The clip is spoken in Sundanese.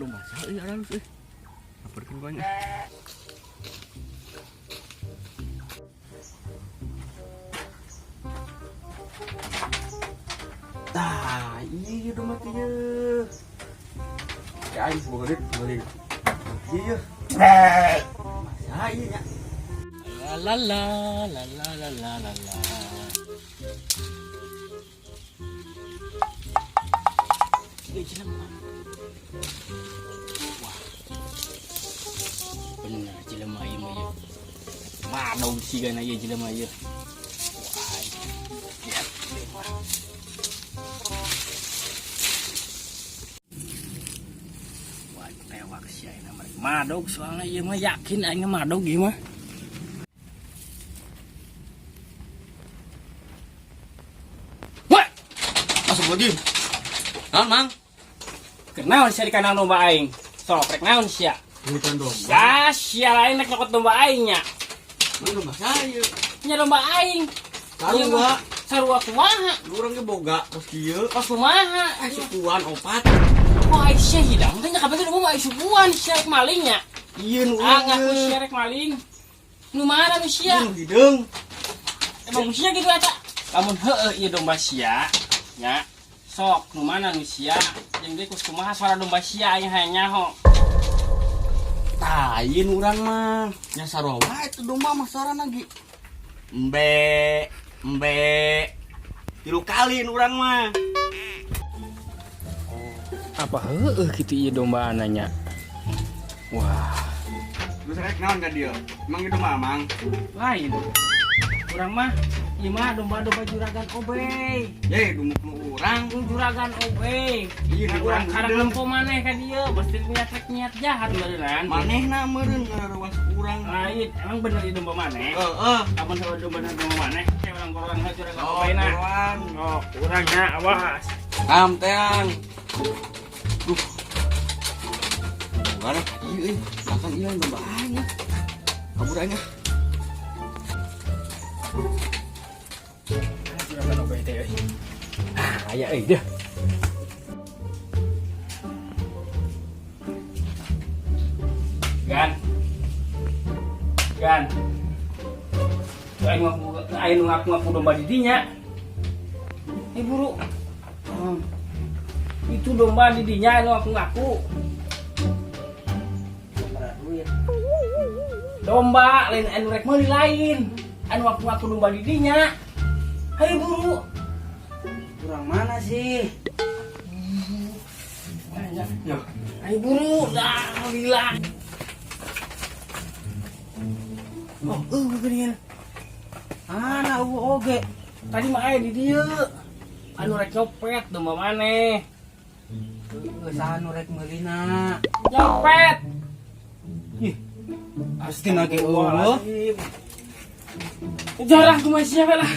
Domba saha euy alus euy. Laporkeun banyak. Tah, iya domba teh ieu. Ya aing boga duit meuli. Iya. Masa ieu nya. La la la la la la la la. Ieu jelema. Wah. Bener jelema ieu mah ieu. Madog sigana ieu jelema ieu. Wah. Lihat jelema. Wah, tewak sia ieu mah. Madog soalnya ieu mah, yakin aing madog ieu mah. Wah, Masuk lagi. Naon, Mang? Kenaon sia di kandang domba aing? Sok rek naon sia? Bukan domba. Ya, sia lain rek nyokot domba aing nya. Mana domba saya? Nya domba aing. Sarua. Sarua kumaha? Lu urang ge boga kos kieu. Kos kumaha? Ah, sukuan opat. Kok aing sia hidang teh nya kabeh domba mah aing sukuan sia rek maling nya. Ieu nu Ah, urang ngaku ieu. sia rek maling. Nu mana nu sia? Nu hideung. Emang sia gitu eta? Lamun heueuh ieu domba sia nya. Sok nu mana nu sia? Jeung deui kos kumaha suara domba sia aing hayang nyaho. Tah, ieu nu urang mah. Nya sarua wae tuh domba mah suarana ge. Embe, embe. 3 kali nu urang mah. Apa heueuh kitu ieu domba nya? Wah, Lu rek naon ka dieu? Emang ieu domba Mang? Lain. Urang mah ieu mah domba-domba juragan Obey. Ye, dumuk nu urang. Nu juragan Obey. Iya, nu Urang urang karang hideung. nempo maneh ka dieu, pasti niat rek niat jahat meureunnan. Manehna meureun ngarewas urang. Lain, emang bener ieu domba maneh? Heeh. Lamun heueuh domba domba maneh, kayak urang gorong heula juragan Oh, Obey na. buruan. Oh, urang nya awas. Am teang. Duh. Bukan ieu euy. Bahkan ieu domba aing ya. Kabur aing ah. Juragan Obey teh euy. Ah, aya euy deh. Gan. Gan. Tuh aing ngaku aing nu ngaku-ngaku domba di dinya. Eh buru. Itu domba di dinya anu ngaku-ngaku. Domba lain anu rek meuli lain. Anu ngaku-ngaku domba di dinya. Hayu buru. Kurang mana sih? Banyak. Ya. Ayo buru, dah lila. Oh, geuningan. Ana eueuh oge. Tadi mah aya di dieu. Anu rek nyopet domba maneh. Heueuh, saha nu rek meulina? Nyopet. Ih. Pasti na ge eueuh. Jarah kumaha siapa lah.